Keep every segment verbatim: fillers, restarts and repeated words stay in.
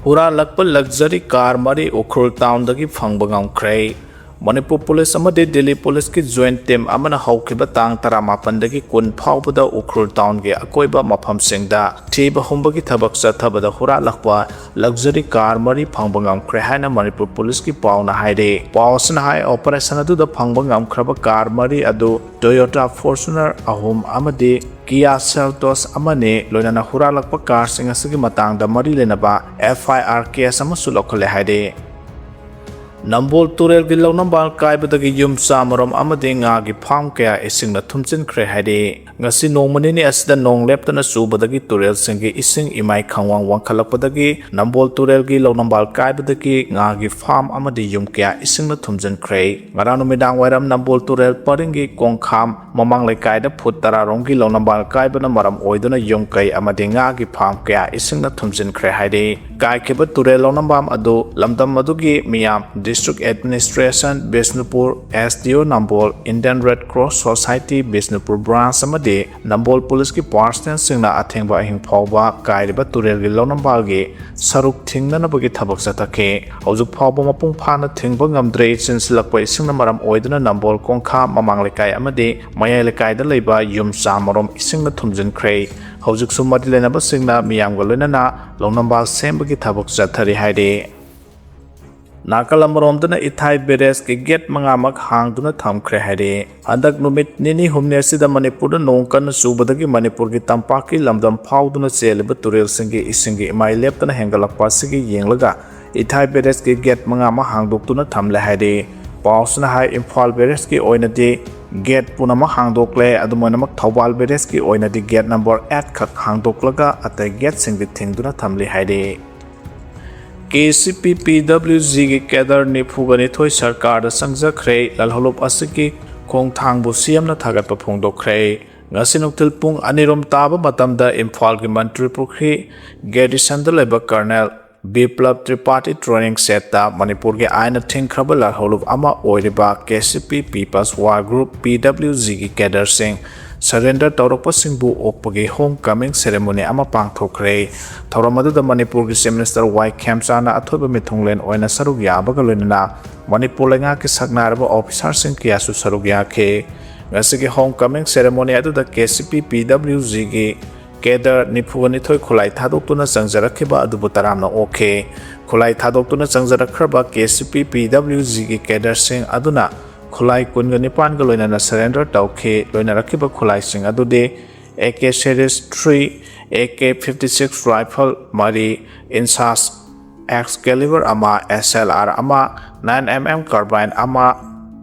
ꯍꯨꯔꯥꯜꯂꯛꯄ ꯂꯛꯖꯔꯤ car ꯃꯔꯤ ꯎꯈ꯭ꯔꯨꯜ ꯇꯥꯎꯟꯗꯒꯤ ꯐꯪꯕ ꯉꯝꯈ꯭ꯔꯦ꯫ ꯃꯅꯤꯄꯨꯔ ꯄꯨꯂꯤꯁ ꯑꯃꯗꯤ ꯗꯤꯜꯂꯤ ꯄꯨꯂꯤꯁꯀꯤ ꯖꯣꯏꯟ ꯇꯤꯝ ꯑꯃꯅ ꯍꯧꯈꯤꯕ ꯇꯥꯡ ꯇꯔꯥꯃꯥꯄꯟꯗꯒꯤ ꯀꯨꯟ ꯐꯥꯎꯕꯗ ꯎꯈ꯭ꯔꯨꯜ ꯇꯥꯎꯟꯒꯤ ꯑꯀꯣꯏꯕ ꯃꯐꯝꯁꯤꯡꯗ ꯊꯤꯕ ꯍꯨꯝꯕꯒꯤ ꯊꯕꯛ ꯆꯠꯊꯕꯗ ꯍꯨꯔꯥꯜꯂꯛꯄ ꯂꯛꯖꯔꯤ ꯀꯥꯔ ꯃꯔꯤ ꯐꯪꯕ ꯉꯝꯈ꯭ꯔꯦ ꯍꯥꯏꯅ ꯃꯅꯤꯄꯨꯔ ꯄꯨꯂꯤꯁꯀꯤ ꯄꯥꯎꯅ ꯍꯥꯏꯔꯤ꯫ ꯄꯥꯎ ꯑꯁꯤꯅ ꯍꯥꯏ, ꯑꯣꯄꯔꯦꯁꯟ ꯑꯗꯨꯗ ꯐꯪꯕ ꯉꯝꯈ꯭ꯔꯕ ꯀꯥꯔ ꯃꯔꯤ ꯑꯗꯨ Toyota Fortuner ꯑꯍꯨꯝ ꯑꯃꯗꯤ Kia Seltos ꯑꯃꯅꯤ꯫ ꯂꯣꯏꯅꯅ ꯍꯨꯔꯥꯜꯂꯛꯄ ꯀꯥꯔꯁꯤꯡ ꯑꯁꯤꯒꯤ ꯃꯇꯥꯡꯗ ꯃꯔꯤ ꯂꯩꯅꯕ F I R case ꯑꯃꯁꯨ ꯂꯧꯈꯠꯂꯦ ꯍꯥꯏꯔꯤ꯫ ꯅꯝꯕꯣꯜ ꯇꯨꯔꯦꯜꯒꯤ ꯂꯧꯅꯝꯕꯥꯜ ꯀꯥꯏꯕꯗꯒꯤ ꯌꯨꯝ ꯆꯥꯃꯔꯣꯝ ꯑꯃꯗꯤ ꯉꯥꯒꯤ ꯐꯥꯔꯝ ꯀꯌꯥ ꯏꯁꯤꯡꯅ ꯊꯨꯝꯖꯤꯟꯈ꯭ꯔꯦ ꯍꯥꯏꯔꯤ꯫ ꯉꯁꯤ ꯅꯣꯡꯃ ꯅꯤꯅꯤ ꯑꯁꯤꯗ ꯅꯣꯡ ꯂꯦꯞꯇꯅ ꯆꯨꯕꯗꯒꯤ ꯇꯨꯔꯦꯜꯁꯤꯡꯒꯤ ꯏꯁꯤꯡ ꯏꯃꯥꯏ ꯈꯪꯋꯥꯡ ꯋꯥꯡꯈꯠꯂꯛꯄꯗꯒꯤ ꯅꯝꯕꯣꯜ ꯇꯨꯔꯦꯜꯒꯤ ꯂꯧꯅꯝꯕꯥꯜ ꯀꯥꯏꯕꯗꯒꯤ ꯉꯥꯒꯤ ꯐꯥꯔꯝ ꯑꯃꯗꯤ ꯌꯨꯝ ꯀꯌꯥ ꯏꯁꯤꯡꯅ ꯊꯨꯝꯖꯤꯟꯈ꯭ꯔꯦ꯫ ꯉꯔꯥꯡ ꯅꯨꯃꯤꯗꯥꯡ ꯋꯥꯏꯔꯝ ꯅꯝꯕꯣꯜ ꯇꯨꯔꯦꯜ ꯄꯔꯤꯡꯒꯤ ꯀꯣꯡꯈꯥꯝ ꯃꯃꯥꯡ ꯂꯩꯀꯥꯏꯗ ꯐꯨꯠ ꯇꯔꯥꯔꯣꯝꯒꯤ ꯂꯧꯅꯝꯕꯥꯜ ꯀꯥꯏꯕꯅ ꯃꯔꯝ ꯑꯣꯏꯗꯨꯅ ꯌꯨꯝ ꯀꯩ ꯑꯃꯗꯤ ꯉꯥꯒꯤ ꯐꯥꯔꯝ ꯀꯌꯥ ꯏꯁꯤꯡꯅ ꯊꯨꯝꯖꯤꯟꯈ꯭ꯔꯦ ꯍꯥꯏꯔꯤ꯫ ꯀꯥꯏꯈꯤꯕ ꯇꯨꯔꯦꯜ ꯂꯧꯅꯝꯕꯥꯜ ꯑꯗꯨ ꯂꯝꯗꯝ ꯑꯗꯨꯒꯤ ꯃꯤꯌꯥꯝ, District Administration, Bishnupur, S D O ꯅꯝꯕꯣꯜ, Indian Red Cross Society Bishnupur branch ꯑꯃꯗꯤ ꯅꯝꯕꯣꯜ ꯄꯨꯂꯤꯁꯀꯤ ꯄꯥꯔꯁꯅꯦꯜꯁꯤꯡꯅ ꯑꯊꯦꯡꯕ ꯑꯍꯤꯡ ꯐꯥꯎꯕ ꯀꯥꯏꯔꯤꯕ ꯇꯨꯔꯦꯜꯒꯤ ꯂꯧꯅꯝꯕꯥꯜꯒꯤ ꯁꯔꯨꯛ ꯊꯤꯡꯅꯅꯕꯒꯤ ꯊꯕꯛ ꯆꯠꯊꯈꯤ꯫ ꯍꯧꯖꯤꯛ ꯐꯥꯎꯕ ꯃꯄꯨꯡ ꯐꯥꯅ ꯊꯤꯡꯕ ꯉꯝꯗ꯭ꯔꯤ꯫ ꯆꯦꯟꯁꯤꯜꯂꯛꯄ ꯏꯁꯤꯡꯅ ꯃꯔꯝ ꯑꯣꯏꯗꯨꯅ ꯅꯝꯕꯣꯜ ꯀꯣꯡꯈꯥ ꯃꯃꯥꯡ ꯂꯩꯀꯥꯏ ꯑꯃꯗꯤ ꯃꯌꯥꯏ ꯂꯩꯀꯥꯏꯗ ꯂꯩꯕ ꯌꯨꯝ ꯆꯥꯃꯔꯣꯝ ꯏꯁꯤꯡꯅ ꯊꯨꯝꯖꯤꯟꯈ꯭ꯔꯦ꯫ ꯍꯧꯖꯤꯛꯁꯨ ꯃꯔꯤ ꯂꯩꯅꯕꯁꯤꯡꯅ ꯃꯤꯌꯥꯝꯒ ꯂꯣꯏꯅꯅ ꯂꯧꯅꯝꯕꯥꯜ ꯁꯦꯝꯕꯒꯤ ꯊꯕꯛ ꯆꯠꯊꯔꯤ ꯍꯥꯏꯔꯤ꯫ ꯅꯥꯀꯜ ꯑꯃꯔꯣꯝꯗꯅ ꯏꯊꯥꯏ ꯕꯦꯔꯦꯖꯀꯤ ꯒꯦꯠ ꯃꯉꯥꯃꯛ ꯍꯥꯡꯗꯨꯅ ꯊꯝꯈ꯭ꯔꯦ ꯍꯥꯏꯔꯤ꯫ ꯍꯟꯗꯛ ꯅꯨꯃꯤꯠ ꯅꯤꯅꯤ ꯍꯨꯝꯅꯤ ꯑꯁꯤꯗ ꯃꯅꯤꯄꯨꯔꯗ ꯅꯣꯡ ꯀꯟꯅ ꯆꯨꯕꯗꯒꯤ ꯃꯅꯤꯄꯨꯔꯒꯤ ꯇꯝꯄꯥꯛꯀꯤ ꯂꯝꯗꯝ ꯐꯥꯎꯗꯨꯅ ꯆꯦꯜꯂꯤꯕ ꯇꯨꯔꯦꯜꯁꯤꯡꯒꯤ ꯏꯁꯤꯡꯒꯤ ꯏꯃꯥꯏ ꯂꯦꯞꯇꯅ ꯍꯦꯟꯒꯠꯂꯛꯄ ꯑꯁꯤꯒꯤ ꯌꯦꯡꯂꯒ ꯏꯊꯥꯏ ꯕꯦꯔꯦꯖꯀꯤ ꯒꯦꯠ ꯃꯉꯥꯃꯛ ꯍꯥꯡꯗꯣꯛꯇꯨꯅ ꯊꯝꯂꯦ ꯍꯥꯏꯔꯤ꯫ ꯄꯥꯎꯁꯤꯅ ꯍꯥꯏ, ꯏꯝꯐꯥꯜ ꯕꯦꯔꯦꯖꯀꯤ ꯑꯣꯏꯅꯗꯤ ꯒꯦꯠ ꯄꯨꯝꯅꯃꯛ ꯍꯥꯡꯗꯣꯛꯂꯦ꯫ ꯑꯗꯨꯝ ꯑꯣꯏꯅꯃꯛ ꯊꯧꯕꯥꯜ ꯕꯦꯔꯦꯖꯀꯤ ꯑꯣꯏꯅꯗꯤ ꯒꯦꯠ ꯅꯝꯕꯔ ꯑꯩꯠ ꯈꯛ ꯍꯥꯡꯗꯣꯛꯂꯒ ꯑꯇꯩ ꯒꯦꯠꯁꯤꯡꯗꯤ ꯊꯤꯡꯗꯨꯅ ꯊꯝꯂꯤ ꯍꯥꯏꯔꯤ꯫ K C P P W G ꯒꯤ ꯀꯦꯗꯔ ꯅꯤꯐꯨꯒ ꯅꯤꯊꯣꯏ ꯁꯔꯀꯥꯔꯗ ꯆꯪꯖꯈ꯭ꯔꯦ꯫ ꯂꯥꯜꯍꯧꯂꯨꯞ ꯑꯁꯤꯒꯤ ꯈꯣꯡꯊꯥꯡꯕꯨ C M ꯅ ꯊꯥꯒꯠꯄ ꯐꯣꯡꯗꯣꯛꯈ꯭ꯔꯦ꯫ ꯉꯁꯤ ꯅꯨꯡꯊꯤꯜ ꯄꯨꯡ ꯑꯅꯤꯔꯣꯝ ꯇꯥꯕ ꯃꯇꯝꯗ ꯏꯝꯐꯥꯜꯒꯤ ꯃꯟꯇ꯭ꯔꯤ ꯄꯨꯈ꯭ꯔꯤ ꯒꯦꯔꯤꯁꯟꯗ ꯂꯩꯕ ꯀꯔꯅꯦꯜ ꯕꯤꯄ꯭ꯂꯕ ꯇ꯭ꯔꯤꯄꯥꯊꯤ ꯇ꯭ꯔꯦꯅꯤꯡ ꯁꯦꯠꯇ ꯃꯅꯤꯄꯨꯔꯒꯤ ꯑꯥꯏꯟꯅ ꯊꯤꯡꯈ꯭ꯔꯕ ꯂꯥꯜꯍꯧꯂꯨꯞ ꯑꯃ ꯑꯣꯏꯔꯤꯕ K C P People's War Group, P W G ꯒꯤ ꯀꯦꯗꯔꯁꯤꯡ ꯁꯔꯦꯟꯗꯔ ꯇꯧꯔꯛꯄꯁꯤꯡꯕꯨ ꯑꯣꯛꯄꯒꯤ ꯍꯣꯝ ꯀꯃꯤꯡ ꯁꯦꯔꯦꯃꯣꯅꯤ ꯑꯃ ꯄꯥꯡꯊꯣꯛꯈ꯭ꯔꯦ꯫ ꯊꯧꯔꯝ ꯑꯗꯨꯗ ꯃꯅꯤꯄꯨꯔꯒꯤ ꯆꯤꯐ ꯃꯤꯅꯤꯁꯇꯔ ꯋꯥꯏ ꯈꯦꯝꯆꯥꯟꯅ ꯑꯊꯣꯏꯕ ꯃꯤꯊꯨꯡꯂꯦꯟ ꯑꯣꯏꯅ ꯁꯔꯨꯛ ꯌꯥꯕꯒ ꯂꯣꯏꯅꯅ ꯃꯅꯤꯄꯨꯔ ꯂꯩꯉꯥꯛꯀꯤ ꯁꯛꯅꯥꯏꯔꯕ ꯑꯣꯐꯤꯁꯥꯔꯁꯤꯡ ꯀꯌꯥꯁꯨ ꯁꯔꯨꯛ ꯌꯥꯈꯤ꯫ ꯉꯁꯤꯒꯤ ꯍꯣꯝ ꯀꯃꯤꯡ ꯁꯦꯔꯦꯃꯣꯅꯤ ꯑꯗꯨꯗ ꯀꯦ ꯁꯤ ꯄꯤ ꯄꯤ ꯗꯕ꯭ꯂꯤꯎ ꯖꯤꯒꯤ ꯀꯦꯗꯔ ꯅꯤꯐꯨꯒ ꯅꯤꯊꯣꯏ ꯈꯨꯠꯂꯥꯏ ꯊꯥꯗꯣꯛꯇꯨꯅ ꯆꯪꯖꯔꯛꯈꯤꯕ ꯑꯗꯨꯕꯨ ꯇꯔꯥꯝꯅ ꯑꯣꯛꯈꯤ꯫ ꯈꯨꯠꯂꯥꯏ ꯊꯥꯗꯣꯛꯇꯨꯅ ꯆꯪꯖꯔꯛꯈ꯭ꯔꯕ ꯀꯦ ꯁꯤ ꯄꯤ ꯄꯤ ꯗꯕ꯭ꯂꯤꯎ ꯖꯤꯒꯤ ꯀꯦꯗꯔꯁꯤꯡ ꯑꯗꯨꯅ ꯈꯨꯠꯂꯥꯏ ꯀꯨꯟꯒ ꯅꯤꯄꯥꯟꯒ ꯂꯣꯏꯅꯅ ꯁꯔꯦꯟꯗꯔ ꯇꯧꯈꯤ꯫ ꯂꯣꯏꯅꯔꯛꯈꯤꯕ ꯈꯨꯠꯂꯥꯏꯁꯤꯡ ꯑꯗꯨꯗꯤ A K series three, A K fifty six rifle ꯃꯔꯤ, ꯏꯟꯁꯥꯁ ꯑꯦꯛꯁꯀꯦꯂꯤꯕꯔ ꯑꯃ, ꯑꯦꯁ ꯑꯦꯜ ꯑꯥꯔ ꯑꯃ, nine M M carbine ꯑꯃ,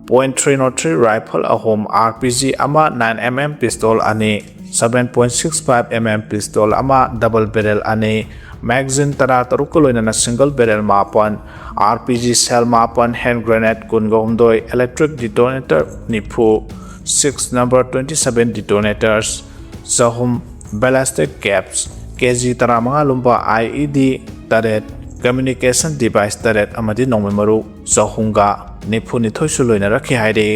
point three zero three rifle ꯑꯍꯨꯝ, R P G ꯑꯃ, nine M M pistol ꯑꯅꯤ, seven point six five M M pistol ꯑꯃ, double barrel ꯑꯅꯤ, magazine ꯇꯔꯥ ꯇꯔꯨꯛꯀ ꯂꯣꯏꯅꯅ single barrel ꯃꯥꯄꯟ, R P G shell ꯃꯥꯄꯟ, hand grenade ꯀꯨꯟꯒ ꯍꯨꯝꯗꯣꯏ, electric detonator ꯅꯤꯐꯨ, six number twenty seven detonators ꯆꯍꯨꯝ, ballistic caps ꯀꯦ ꯖꯤ ꯇꯔꯥꯃꯉꯥ ꯂꯨꯝꯕ I E D ꯇꯔꯦꯠ, communication device ꯇꯔꯦꯠ ꯑꯃꯗꯤ ꯅꯣꯡꯃꯩ ꯃꯔꯨ ꯆꯍꯨꯝꯒ ꯅꯤꯐꯨ ꯅꯤꯊꯣꯏꯁꯨ ꯂꯣꯏꯅꯔꯛꯈꯤ ꯍꯥꯏꯔꯤ꯫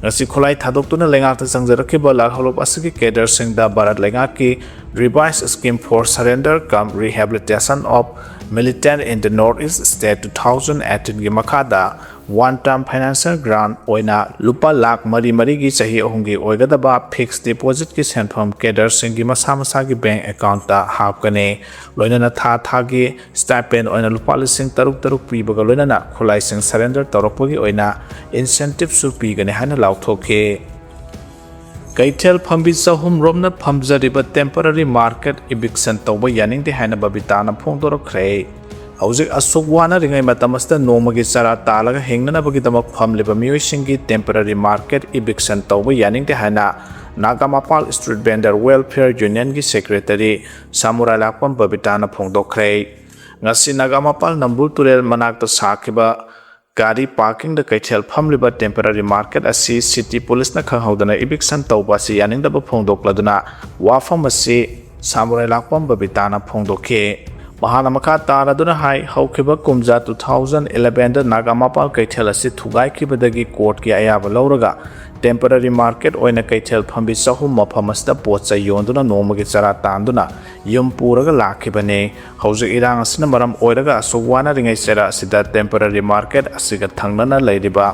ꯉꯁꯤ ꯈꯨꯠꯂꯥꯏ ꯊꯥꯗꯣꯛꯇꯨꯅ ꯂꯩꯉꯥꯛꯇ ꯆꯪꯖꯔꯛꯈꯤꯕ ꯂꯥꯜꯍꯧꯂꯨꯞ ꯑꯁꯤꯒꯤ ꯀꯦꯗꯔꯁꯤꯡꯗ ꯚꯥꯔꯠ ꯂꯩꯉꯥꯛꯀꯤ Revised Scheme for Surrender cum Rehabilitation of Militant in the North East State two thousand eighteen ꯒꯤ ꯃꯈꯥꯗ one time financial grant ꯑꯣꯏꯅ ꯂꯨꯄꯥ ꯂꯥꯈ ꯃꯔꯤ ꯃꯔꯤꯒꯤ ꯆꯍꯤ ꯑꯍꯨꯝꯒꯤ ꯑꯣꯏꯒꯗꯕ fixed deposit ꯀꯤ ꯁꯦꯟꯐꯝ ꯀꯦꯗꯔꯁꯤꯡꯒꯤ ꯃꯁꯥ ꯃꯁꯥꯒꯤ bank account ꯇ ꯍꯥꯞꯀꯅꯤ꯫ ꯂꯣꯏꯅꯅ ꯊꯥ ꯊꯥꯒꯤ stipend ꯑꯣꯏꯅ ꯂꯨꯄꯥ ꯂꯤꯁꯤꯡ ꯇꯔꯨꯛ ꯇꯔꯨꯛ ꯄꯤꯕꯒ ꯂꯣꯏꯅꯅ ꯈꯨꯠꯂꯥꯏꯁꯤꯡ surrender ꯇꯧꯔꯛꯄꯒꯤ ꯑꯣꯏꯅ incentive ꯁꯨ ꯄꯤꯒꯅꯤ ꯍꯥꯏꯅ ꯂꯥꯎꯊꯣꯛꯈꯤ꯫ ꯀꯩꯊꯦꯜ ꯐꯝꯕꯤ ꯆꯍꯨꯝ ꯔꯣꯝꯅ ꯐꯝꯖꯔꯤꯕ temporary market eviction ꯇꯧꯕ ꯌꯥꯅꯤꯡꯗꯦ ꯍꯥꯏꯅ ꯕꯕꯤꯇꯥꯅ ꯐꯣꯡꯗꯣꯔꯛꯈ꯭ꯔꯦ꯫ ꯍꯧꯖꯤꯛ ꯑꯁꯨꯛ ꯋꯥꯅꯔꯤꯉꯩ ꯃꯇꯝ ꯑꯁꯤꯗ ꯅꯣꯡꯃꯒꯤ ꯆꯔꯥ ꯇꯥꯜꯂꯒ ꯍꯤꯡꯅꯅꯕꯒꯤꯗꯃꯛ ꯐꯝꯂꯤꯕ ꯃꯤꯑꯣꯏꯁꯤꯡꯒꯤ temporary market eviction ꯇꯧꯕ ꯌꯥꯅꯤꯡꯗꯦ ꯍꯥꯏꯅ Nagampal Street Vendor Welfare Union ꯒꯤ secretary ꯁꯥꯃꯨꯔꯥꯏ ꯂꯥꯛꯄꯝ ꯕꯕꯤꯇꯥꯅ ꯐꯣꯡꯗꯣꯛꯈ꯭ꯔꯦ꯫ ꯉꯁꯤ ꯅꯥꯒꯥꯃꯄꯥꯜ ꯅꯝꯕꯨꯜ ꯇꯨꯔꯦꯜ ꯃꯅꯥꯛꯇ ꯁꯥꯈꯤꯕ ꯒꯥꯔꯤ parking ꯗ ꯀꯩꯊꯦꯜ ꯐꯝꯂꯤꯕ temporary market ꯑꯁꯤ city police ꯅ ꯈꯪꯍꯧꯗꯅ eviction ꯇꯧꯕ ꯑꯁꯤ ꯌꯥꯅꯤꯡꯗꯕ ꯐꯣꯡꯗꯣꯛꯂꯗꯨꯅ ꯋꯥꯐꯝ ꯑꯁꯤ ꯁꯥꯃꯨꯔꯥꯏ ꯂꯥꯛꯄꯝ ꯕꯕꯤꯇꯥꯅ ꯐꯣꯡꯗꯣꯛꯈꯤ꯫ ꯃꯍꯥꯛꯅ ꯃꯈꯥ ꯇꯥꯔꯗꯨꯅ ꯍꯥꯏ, ꯍꯧꯈꯤꯕ ꯀꯨꯝꯖꯥ two thousand eleven ꯗ ꯅꯥꯒꯥꯃꯄꯥꯜ ꯀꯩꯊꯦꯜ ꯑꯁꯤ ꯊꯨꯒꯥꯏꯈꯤꯕꯗꯒꯤ ꯀꯣꯔꯠꯀꯤ ꯑꯌꯥꯕ ꯂꯧꯔꯒ temporary market ꯑꯣꯏꯅ ꯀꯩꯊꯦꯜ ꯐꯝꯕꯤ ꯆꯍꯨꯝ ꯃꯐꯝ ꯑꯁꯤꯗ ꯄꯣꯠ ꯆꯩ ꯌꯣꯟꯗꯨꯅ ꯅꯣꯡꯃꯒꯤ ꯆꯔꯥ ꯇꯥꯟꯗꯨꯅ ꯌꯨꯝ ꯄꯨꯔꯒ ꯂꯥꯛꯈꯤꯕꯅꯤ꯫ ꯍꯧꯖꯤꯛ ꯏꯔꯥꯡ ꯑꯁꯤꯅ ꯃꯔꯝ ꯑꯣꯏꯔꯒ ꯑꯁꯨꯛ ꯋꯥꯅꯔꯤꯉꯩ ꯆꯩꯔꯥ ꯑꯁꯤꯗ temporary market ꯑꯁꯤꯒ ꯊꯪꯅꯅ ꯂꯩꯔꯤꯕ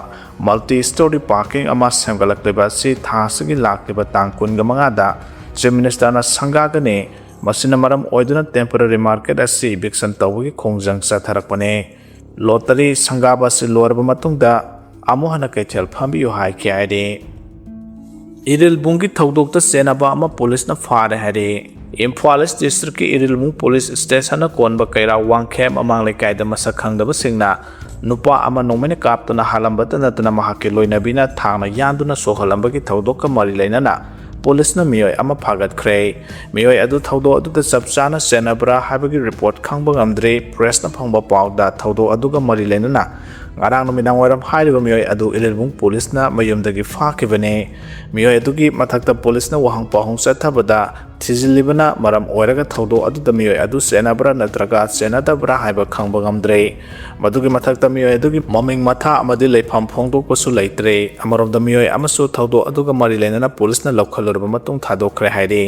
multi story parking ꯑꯃ ꯁꯦꯝꯒꯠꯂꯛꯂꯤꯕ ꯑꯁꯤ ꯊꯥ ꯑꯁꯤꯒꯤ ꯂꯥꯛꯂꯤꯕ ꯇꯥꯡ ꯀꯨꯟꯒ ꯃꯉꯥꯗ Chief Minister ꯅ ꯁꯪꯒꯥꯒꯅꯤ꯫ ꯃꯁꯤꯅ ꯃꯔꯝ ꯑꯣꯏꯗꯨꯅ temporary market ꯑꯁꯤ eviction ꯇꯧꯕꯒꯤ ꯈꯣꯡꯖꯪ ꯆꯠꯊꯔꯛꯄꯅꯤ꯫ Lottery ꯁꯪꯒꯥꯕ ꯑꯁꯤ ꯂꯣꯏꯔꯕ ꯃꯇꯨꯡꯗ ꯑꯃꯨꯛ ꯍꯟꯅ ꯀꯩꯊꯦꯜ ꯐꯝꯕꯤꯌꯨ ꯍꯥꯏꯈꯤ ꯍꯥꯏꯔꯤ꯫ ꯏꯔꯤꯜꯕꯨꯡꯒꯤ ꯊꯧꯗꯣꯛꯇ ꯆꯦꯟꯅꯕ ꯑꯃ ꯄꯨꯂꯤꯁꯅ ꯐꯥꯔꯦ ꯍꯥꯏꯔꯤ꯫ ꯏꯝꯐꯥꯜ East District ꯀꯤ ꯏꯔꯤꯜꯕꯨꯡ ꯄꯨꯂꯤꯁ station ꯅ ꯀꯣꯟꯕ ꯀꯩꯔꯥꯎ ꯋꯥꯡꯈꯦꯝ ꯃꯃꯥꯡ ꯂꯩꯀꯥꯏꯗ ꯃꯁꯛ ꯈꯪꯗꯕꯁꯤꯡꯅ ꯅꯨꯄꯥ ꯑꯃ ꯅꯣꯡꯃꯩꯅ ꯀꯥꯞꯇꯨꯅ ꯍꯥꯠꯂꯝꯕꯇ ꯅꯠꯇꯅ ꯃꯍꯥꯛꯀꯤ ꯂꯣꯏꯅꯕꯤꯅ ꯊꯥꯡꯅ ꯌꯥꯟꯗꯨꯅ ꯁꯣꯛꯍꯜꯂꯝꯕꯒꯤ ꯊꯧꯗꯣꯛꯀ ꯃꯔꯤ ꯂꯩꯅꯅ ꯄꯨꯂꯤꯁꯅ ꯃꯤꯑꯣꯏ ꯑꯃ ꯐꯥꯒꯠꯈ꯭ꯔꯦ꯫ ꯃꯤꯑꯣꯏ ꯑꯗꯨ ꯊꯧꯗꯣꯛ ꯑꯗꯨꯗ ꯆꯞ ꯆꯥꯅ ꯆꯦꯟꯅꯕ꯭ꯔꯥ ꯍꯥꯏꯕꯒꯤ report ꯈꯪꯕ ꯉꯝꯗ꯭ꯔꯤ꯫ Press ꯅ ꯐꯪꯕ ꯄꯥꯎꯗ ꯊꯧꯗꯣꯛ ꯑꯗꯨꯒ ꯃꯔꯤ ꯂꯩꯅꯅ ꯉꯔꯥꯡ ꯅꯨꯃꯤꯗꯥꯡ ꯋꯥꯏꯔꯝ ꯍꯥꯏꯔꯤꯕ ꯃꯤꯑꯣꯏ ꯑꯗꯨ ꯏꯔꯤꯜꯕꯨꯡ ꯄꯨꯂꯤꯁꯅ ꯃꯌꯨꯝꯗꯒꯤ ꯐꯥꯈꯤꯕꯅꯤ꯫ ꯃꯤꯑꯣꯏ ꯑꯗꯨꯒꯤ ꯃꯊꯛꯇ ꯄꯨꯂꯤꯁꯅ ꯋꯥꯍꯪ ꯄꯥꯎꯍꯪ ꯆꯠꯊꯕꯗ ꯊꯤꯖꯤꯜꯂꯤꯕꯅ ꯃꯔꯝ ꯑꯣꯏꯔꯒ ꯊꯧꯗꯣꯛ ꯑꯗꯨꯗ ꯃꯤꯑꯣꯏ ꯑꯗꯨ ꯆꯦꯟꯅꯕ꯭ꯔꯥ ꯅꯠꯇ꯭ꯔꯒ ꯆꯦꯟꯅꯗꯕ꯭ꯔꯥ ꯍꯥꯏꯕ ꯈꯪꯕ ꯉꯝꯗ꯭ꯔꯦ꯫ ꯃꯗꯨꯒꯤ ꯃꯊꯛꯇ ꯃꯤꯑꯣꯏ ꯑꯗꯨꯒꯤ ꯃꯃꯤꯡ ꯃꯊꯥ ꯑꯃꯗꯤ ꯂꯩꯐꯝ ꯐꯣꯡꯗꯣꯛꯄꯁꯨ ꯂꯩꯇ꯭ꯔꯦ꯫ ꯑꯃꯔꯣꯝꯗ ꯃꯤꯑꯣꯏ ꯑꯃꯁꯨ ꯊꯧꯗꯣꯛ ꯑꯗꯨꯒ ꯃꯔꯤ ꯂꯩꯅꯅ ꯄꯨꯂꯤꯁꯅ ꯂꯧꯈꯠꯂꯨꯔꯕ ꯃꯇꯨꯡ ꯊꯥꯗꯣꯛꯈ꯭ꯔꯦ ꯍꯥꯏꯔꯤ꯫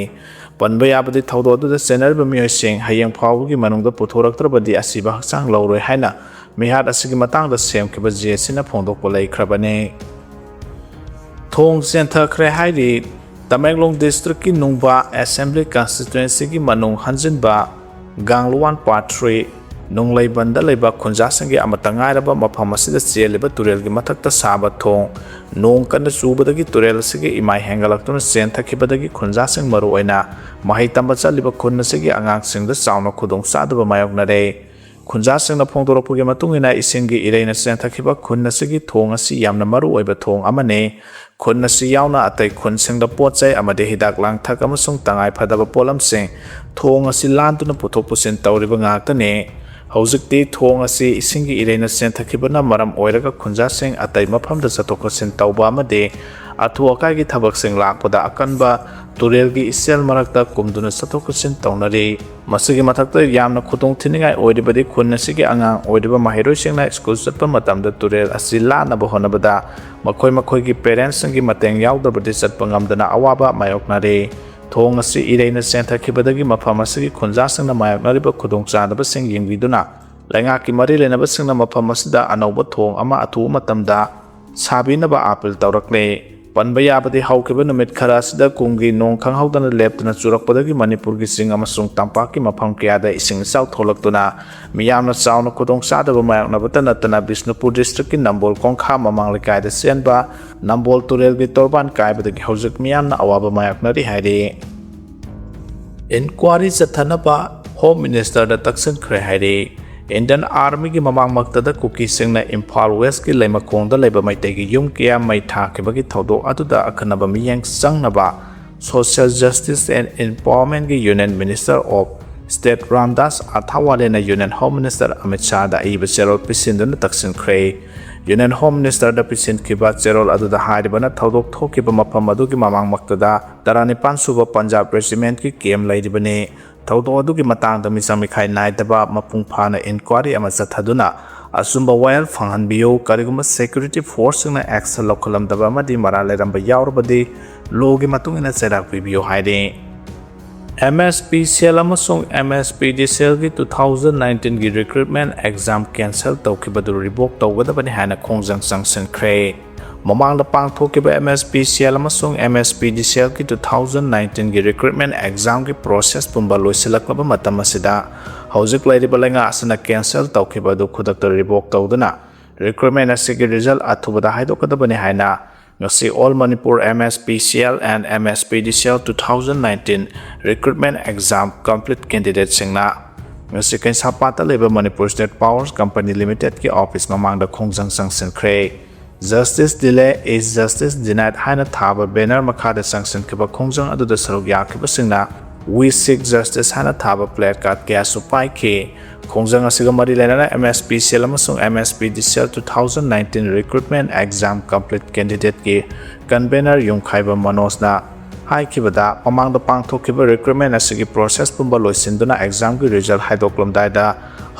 ꯄꯟꯕ ꯌꯥꯕꯗꯤ ꯊꯧꯗꯣꯛ ꯑꯗꯨꯗ ꯆꯦꯟꯅꯔꯤꯕ ꯃꯤꯑꯣꯏꯁꯤꯡ ꯍꯌꯦꯡ ꯐꯥꯎꯕꯒꯤ ꯃꯅꯨꯡꯗ ꯄꯨꯊꯣꯔꯛꯇ꯭ꯔꯕꯗꯤ ꯑꯁꯤꯕ ꯍꯛꯆꯥꯡ ꯂꯧꯔꯣꯏ ꯍꯥꯏꯅ ꯃꯤꯍꯥꯠ ꯑꯁꯤꯒꯤ ꯃꯇꯥꯡꯗ ꯁꯦꯝꯈꯤꯕ J C ꯅ ꯐꯣꯡꯗꯣꯛꯄ ꯂꯩꯈ꯭ꯔꯕꯅꯤ꯫ ꯊꯣꯡ ꯆꯦꯟꯊꯈ꯭ꯔꯦ ꯍꯥꯏꯔꯤ꯫ ꯇꯃꯦꯡꯂꯣꯡ district ꯀꯤ ꯅꯨꯡꯕ Assembly Constituency ꯒꯤ ꯃꯅꯨꯡ ꯍꯟꯖꯤꯟꯕ ꯒꯥꯡꯂꯨꯋꯥꯟ Part three ꯅꯨꯡꯂꯩꯕꯟꯗ ꯂꯩꯕ ꯈꯨꯟꯖꯥꯁꯤꯡꯒꯤ ꯑꯃꯠꯇ ꯉꯥꯏꯔꯕ ꯃꯐꯝ ꯑꯁꯤꯗ ꯆꯦꯜꯂꯤꯕ ꯇꯨꯔꯦꯜꯒꯤ ꯃꯊꯛꯇ ꯁꯥꯕ ꯊꯣꯡ ꯅꯣꯡ ꯀꯟꯅ ꯆꯨꯕꯗꯒꯤ ꯇꯨꯔꯦꯜ ꯑꯁꯤꯒꯤ ꯏꯃꯥꯏ ꯍꯦꯟꯒꯠꯂꯛꯇꯨꯅ ꯆꯦꯟꯊꯈꯤꯕꯗꯒꯤ ꯈꯨꯟꯖꯥꯁꯤꯡ, ꯃꯔꯨꯑꯣꯏꯅ ꯃꯍꯩ ꯇꯝꯕ ꯆꯠꯂꯤꯕ ꯈꯨꯟ ꯑꯁꯤꯒꯤ ꯑꯉꯥꯡꯁꯤꯡꯗ ꯆꯥꯎꯅ ꯈꯨꯗꯣꯡꯆꯥꯗꯕ ꯃꯥꯌꯣꯛꯅꯔꯦ꯫ ꯈꯨꯟꯖꯥꯁꯤꯡꯅ ꯐꯣꯡꯗꯣꯔꯛꯄꯒꯤ ꯃꯇꯨꯡ ꯏꯟꯅ, ꯏꯁꯤꯡꯒꯤ ꯏꯔꯩꯅ ꯆꯦꯟꯊꯈꯤꯕ ꯈꯨꯟ ꯑꯁꯤꯒꯤ ꯊꯣꯡ ꯑꯁꯤ ꯌꯥꯝꯅ ꯃꯔꯨ ꯑꯣꯏꯕ ꯊꯣꯡ ꯑꯃꯅꯤ꯫ ꯈꯨꯟ ꯑꯁꯤ ꯌꯥꯎꯅ ꯑꯇꯩ ꯈꯨꯟꯁꯤꯡꯗ ꯄꯣꯠ ꯆꯩ ꯑꯃꯗꯤ ꯍꯤꯗꯥꯛ ꯂꯥꯡꯊꯛ ꯑꯃꯁꯨꯡ ꯇꯉꯥꯏ ꯐꯗꯕ ꯄꯣꯠꯂꯝꯁꯤꯡ ꯊꯣꯡ ꯑꯁꯤ ꯂꯥꯟꯗꯨꯅ ꯄꯨꯊꯣꯛ ꯄꯨꯁꯤꯟ ꯇꯧꯔꯤꯕ ꯉꯥꯛꯇꯅꯤ꯫ ꯍꯧꯖꯤꯛꯇꯤ ꯊꯣꯡ ꯑꯁꯤ ꯏꯁꯤꯡꯒꯤ ꯏꯔꯩꯅ ꯆꯦꯟꯊꯈꯤꯕꯅ ꯃꯔꯝ ꯑꯣꯏꯔꯒ ꯈꯨꯟꯖꯥꯁꯤꯡ ꯑꯇꯩ ꯃꯐꯝꯗ ꯆꯠꯊꯣꯛ ꯆꯠꯁꯤꯟ ꯇꯧꯕ ꯑꯃꯗꯤ ꯑꯊꯨ ꯑꯀꯥꯏꯒꯤ ꯊꯕꯛꯁꯤꯡ ꯂꯥꯛꯄꯗ ꯑꯀꯟꯕ ꯇꯨꯔꯦꯜꯒꯤ ꯏꯆꯦꯜ ꯃꯔꯛꯇ ꯀꯨꯝꯗꯨꯅ ꯆꯠꯊꯣꯛ ꯆꯠꯁꯤꯟ ꯇꯧꯅꯔꯤ꯫ ꯃꯁꯤꯒꯤ ꯃꯊꯛꯇ ꯌꯥꯝꯅ ꯈꯨꯗꯣꯡ ꯊꯤꯅꯤꯡꯉꯥꯏ ꯑꯣꯏꯔꯤꯕꯗꯤ ꯈꯨꯟ ꯑꯁꯤꯒꯤ ꯑꯉꯥꯡ ꯑꯣꯏꯔꯤꯕ ꯃꯍꯩꯔꯣꯏꯁꯤꯡꯅ ꯁ꯭ꯀꯨꯜ ꯆꯠꯄ ꯃꯇꯝꯗ ꯇꯨꯔꯦꯜ ꯑꯁꯤ ꯂꯥꯟꯅꯕ ꯍꯣꯠꯅꯕꯗ ꯃꯈꯣꯏ ꯃꯈꯣꯏꯒꯤ ꯄꯦꯔꯦꯟꯁꯁꯤꯡꯒꯤ ꯃꯇꯦꯡ ꯌꯥꯎꯗ꯭ꯔꯕꯗꯤ ꯆꯠꯄ ꯉꯝꯗꯅ ꯑꯋꯥꯕ ꯃꯥꯌꯣꯛꯅꯔꯤ꯫ ꯊꯣꯡ ꯑꯁꯤ ꯏꯔꯩꯅ ꯆꯦꯟꯊꯈꯤꯕꯗꯒꯤ ꯃꯐꯝ ꯑꯁꯤꯒꯤ ꯈꯨꯟꯖꯥꯁꯤꯡꯅ ꯃꯥꯌꯣꯛꯅꯔꯤꯕ ꯈꯨꯗꯣꯡꯆꯥꯗꯕꯁꯤꯡ ꯌꯦꯡꯕꯤꯗꯨꯅ ꯂꯩꯉꯥꯛꯀꯤ ꯃꯔꯤ ꯂꯩꯅꯕꯁꯤꯡꯅ ꯃꯐꯝ ꯑꯁꯤꯗ ꯑꯅꯧꯕ ꯊꯣꯡ ꯑꯃ ꯑꯊꯨꯕ ꯃꯇꯝꯗ ꯁꯥꯕꯤꯅꯕ ꯑꯥꯄꯤꯜ ꯇꯧꯔꯛꯂꯦ꯫ ꯄꯟꯕ ꯌꯥꯕꯗꯤ ꯍꯧꯈꯤꯕ ꯅꯨꯃꯤꯠ ꯈꯔ ꯑꯁꯤꯗ ꯀꯨꯝꯒꯤ ꯅꯣꯡ ꯈꯪꯍꯧꯗꯅ ꯂꯦꯞꯇꯅ ꯆꯨꯔꯛꯄꯗꯒꯤ ꯃꯅꯤꯄꯨꯔꯒꯤ ꯆꯤꯡ ꯑꯃꯁꯨꯡ ꯇꯝꯄꯥꯛꯀꯤ ꯃꯐꯝ ꯀꯌꯥꯗ ꯏꯁꯤꯡ ꯏꯆꯥꯎ ꯊꯣꯛꯂꯛꯇꯨꯅ ꯃꯤꯌꯥꯝꯅ ꯆꯥꯎꯅ ꯈꯨꯗꯣꯡꯆꯥꯗꯕ ꯃꯥꯌꯣꯛꯅꯕꯇ ꯅꯠꯇꯅ ꯕꯤꯁꯅꯨꯄꯨꯔ ꯗꯤꯁꯇ꯭ꯔꯤꯛꯀꯤ ꯅꯝꯕꯣꯜ ꯀꯣꯡꯈꯥ ꯃꯃꯥꯡ ꯂꯩꯀꯥꯏꯗ ꯆꯦꯟꯕ ꯅꯝꯕꯣꯜ ꯇꯨꯔꯦꯜꯒꯤ ꯇꯣꯔꯕꯥꯟ ꯀꯥꯏꯕꯗꯒꯤ ꯍꯧꯖꯤꯛ ꯃꯤꯌꯥꯝꯅ ꯑꯋꯥꯕ ꯃꯥꯌꯣꯛꯅꯔꯤ ꯍꯥꯏꯔꯤ꯫ ꯏꯟꯀ꯭ꯋꯥꯔꯤ ꯆꯠꯊꯅꯕ ꯍꯣꯝ ꯃꯤꯅꯤꯁꯇꯔꯗ ꯇꯛꯁꯤꯟꯈ꯭ꯔꯦ ꯍꯥꯏꯔꯤ꯫ ꯏꯟꯗꯤꯌꯟ ꯑꯥꯔꯃꯤꯒꯤ ꯃꯃꯥꯡꯃꯛꯇꯗ ꯀꯨꯀꯤꯁꯤꯡꯅ ꯏꯝꯐꯥꯜ ꯋꯦꯁꯀꯤ ꯂꯩꯃꯈꯣꯡꯗ ꯂꯩꯕ ꯃꯩꯇꯩꯒꯤ ꯌꯨꯝ ꯀꯌꯥ ꯃꯩ ꯊꯥꯈꯤꯕꯒꯤ ꯊꯧꯗꯣꯛ ꯑꯗꯨꯗ ꯑꯀꯟꯅꯕ ꯃꯤꯠꯌꯦꯡ ꯆꯪꯅꯕ Social Justice and Empowermentꯀꯤ Union Minister of State Ramdas ꯑꯊꯥꯋꯥꯂꯦꯅ Union Home Minister Amit ꯁꯥꯍꯗ ꯑꯏꯕ ꯆꯦꯔꯣꯜ ꯄꯤꯁꯤꯟꯗꯨꯅ ꯇꯛꯁꯤꯟꯈ꯭ꯔꯦ꯫ Union Home Ministerꯗ ꯄꯤꯁꯤꯟꯈꯤꯕ ꯆꯦꯔꯣꯜ ꯑꯗꯨꯗ ꯍꯥꯏꯔꯤꯕꯅ ꯊꯧꯗꯣꯛ ꯊꯣꯛꯈꯤꯕ ꯃꯐꯝ ꯑꯗꯨꯒꯤ ꯃꯃꯥꯡꯃꯛꯇꯗ ꯇꯔꯥꯅꯤꯄꯥꯟ ꯁꯨꯕ ꯄꯟꯖꯥꯕ ꯔꯦꯖꯤꯃꯦꯟꯠꯀꯤ ꯀꯦꯝꯞ ꯂꯩꯔꯤꯕꯅꯤ꯫ ꯊꯧꯗꯣꯛ ꯑꯗꯨꯒꯤ ꯃꯇꯥꯡꯗ ꯃꯤꯆꯪ ꯃꯤꯈꯥꯏ ꯅꯥꯏꯗꯕ ꯃꯄꯨꯡ ꯐꯥꯅ ꯏꯟꯀ꯭ꯋꯥꯔꯤ ꯑꯃ ꯆꯠꯊꯗꯨꯅ ꯑꯆꯨꯝꯕ ꯋꯥꯌꯦꯜ ꯐꯪꯍꯟꯕꯤꯌꯨ꯫ ꯀꯔꯤꯒꯨꯝꯕ ꯁꯦꯀ꯭ꯌꯨꯔꯤꯇꯤ ꯐꯣꯔꯁꯁꯤꯡꯅ ꯑꯦꯛꯁꯟ ꯂꯧꯈꯠꯂꯝꯗꯕ ꯑꯃꯗꯤ ꯃꯔꯥꯜ ꯂꯩꯔꯝꯕ ꯌꯥꯎꯔꯕꯗꯤ ꯂꯣꯒꯤ ꯃꯇꯨꯡ ꯏꯟꯅ ꯆꯩꯔꯥꯛ ꯄꯤꯕꯤꯌꯨ ꯍꯥꯏꯔꯤ꯫ M S P C L ꯑꯃꯁꯨꯡ ꯑꯦꯝ ꯑꯦꯁ ꯄꯤ ꯗꯤ ꯁꯤ ꯑꯦꯜꯒꯤ two thousand nineteenꯒꯤ recruitment exam cancel ꯇꯧꯈꯤꯕꯗꯨ revoke ꯇꯧꯒꯗꯕꯅꯤ ꯍꯥꯏꯅ ꯈꯣꯡꯖꯪ ꯆꯪꯁꯤꯟꯈ꯭ꯔꯦ꯫ ꯃꯃꯥꯡꯗ ꯄꯥꯡꯊꯣꯛꯈꯤꯕ M S P C L ꯑꯃꯁꯨꯡ ꯑꯦꯝ ꯑꯦꯁ ꯄꯤ ꯗꯤ ꯁꯤ ꯑꯦꯜꯒꯤ two thousand nineteenꯒꯤ recruitment examꯒꯤ process ꯄꯨꯝꯕ ꯂꯣꯏꯁꯤꯜꯂꯛꯂꯕ ꯃꯇꯝ ꯑꯁꯤꯗ ꯍꯧꯖꯤꯛ ꯂꯩꯔꯤꯕ ꯂꯩꯉꯥꯛ ꯑꯁꯤꯅ cancel ꯇꯧꯈꯤꯕ ꯑꯗꯨ ꯈꯨꯗꯛꯇ revoke ꯇꯧꯗꯨꯅ recruitment ꯑꯁꯤꯒꯤ result ꯑꯊꯨꯕꯗ ꯍꯥꯏꯗꯣꯛꯀꯗꯕꯅꯤ ꯍꯥꯏꯅ ꯉꯁꯤ All Manipur M S P C L and M S P D C L two thousand nineteen recruitment exam complete candidateꯁꯤꯡꯅ ꯉꯁꯤ ꯀꯩꯁꯥꯝꯄꯥꯠꯇ ꯂꯩꯕ Manipur State Power Company Limitedꯀꯤ office ꯃꯃꯥꯡꯗ ꯈꯣꯡꯖꯪ ꯆꯪꯁꯤꯟꯈ꯭ꯔꯦ꯫ Justice delay is justice denied ꯍꯥꯏꯅ ꯊꯥꯕ banner ꯃꯈꯥꯗ ꯆꯪꯁꯤꯟꯈꯤꯕ ꯈꯣꯡꯖꯪ ꯑꯗꯨꯗ ꯁꯔꯨꯛ ꯌꯥꯈꯤꯕꯁꯤꯡꯅ "We seek justice" ꯍꯥꯏꯅ ꯊꯥꯕ placard ꯀꯌꯥꯁꯨ ꯄꯥꯏꯈꯤ꯫ ꯈꯣꯡꯖꯪ ꯑꯁꯤꯒ ꯃꯔꯤ ꯂꯩꯅꯅ M S P Cell ꯑꯃꯁꯨꯡ M S P D Cell two thousand nineteen recruitment exam complete candidateꯀꯤ convener ꯌꯨꯝꯈꯥꯏꯕ ꯃꯅꯣꯖꯅ ꯍꯥꯏꯈꯤꯕꯗ, ꯃꯃꯥꯡꯗ ꯄꯥꯡꯊꯣꯛꯈꯤꯕ recruitment ꯑꯁꯤꯒꯤ process ꯄꯨꯝꯕ ꯂꯣꯏꯁꯤꯟꯗꯨꯅ examꯒꯤ result ꯍꯥꯏꯗꯣꯛꯂꯝꯗꯥꯏꯗ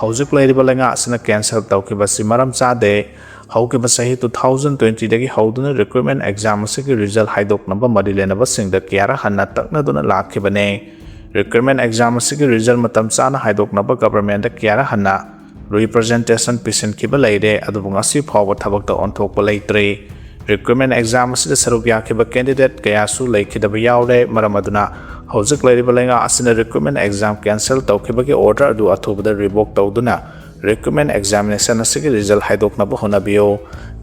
ꯍꯧꯖꯤꯛ ꯂꯩꯔꯤꯕ ꯂꯩꯉꯥꯛ ꯑꯁꯤꯅ cancel ꯇꯧꯈꯤꯕ ꯑꯁꯤ ꯃꯔꯝ ꯆꯥꯗꯦ꯫ ꯍꯧꯈꯤꯕ ꯆꯍꯤ two thousand twentyꯗꯒꯤ ꯍꯧꯗꯨꯅ recruitment exam ꯑꯁꯤꯒꯤ result ꯍꯥꯏꯗꯣꯛꯅꯕ ꯃꯔꯤ ꯂꯩꯅꯕꯁꯤꯡꯗ ꯀꯌꯥꯔꯛ ꯍꯟꯅ ꯇꯛꯅꯗꯨꯅ ꯂꯥꯛꯈꯤꯕꯅꯤ꯫ Recruitment exam ꯑꯁꯤꯒꯤ result ꯃꯇꯝ ꯆꯥꯅ ꯍꯥꯏꯗꯣꯛꯅꯕ governmentꯗ ꯀꯌꯥꯔꯛ ꯍꯟꯅ representation ꯄꯤꯁꯤꯟꯈꯤꯕ ꯂꯩꯔꯦ, ꯑꯗꯨꯕꯨ ꯉꯁꯤ ꯐꯥꯎꯕ ꯊꯕꯛꯇ ꯑꯣꯟꯊꯣꯛꯄ ꯂꯩꯇ꯭ꯔꯤ꯫ Recruitment exam ꯑꯁꯤꯗ ꯁꯔꯨꯛ ꯌꯥꯈꯤꯕ candidate ꯀꯌꯥꯁꯨ ꯂꯩꯈꯤꯗꯕ ꯌꯥꯎꯔꯦ꯫ ꯃꯔꯝ ꯑꯗꯨꯅ ꯍꯧꯖꯤꯛ ꯂꯩꯔꯤꯕ ꯂꯩꯉꯥꯛ ꯑꯁꯤꯅ recruitment exam cancel ꯇꯧꯈꯤꯕꯒꯤ order ꯑꯗꯨ ꯑꯊꯨꯕꯗ revoke ꯇꯧꯗꯨꯅ recruitment examination ꯑꯁꯤꯒꯤ result ꯍꯥꯏꯗꯣꯛꯅꯕ ꯍꯣꯠꯅꯕꯤꯌꯨ꯫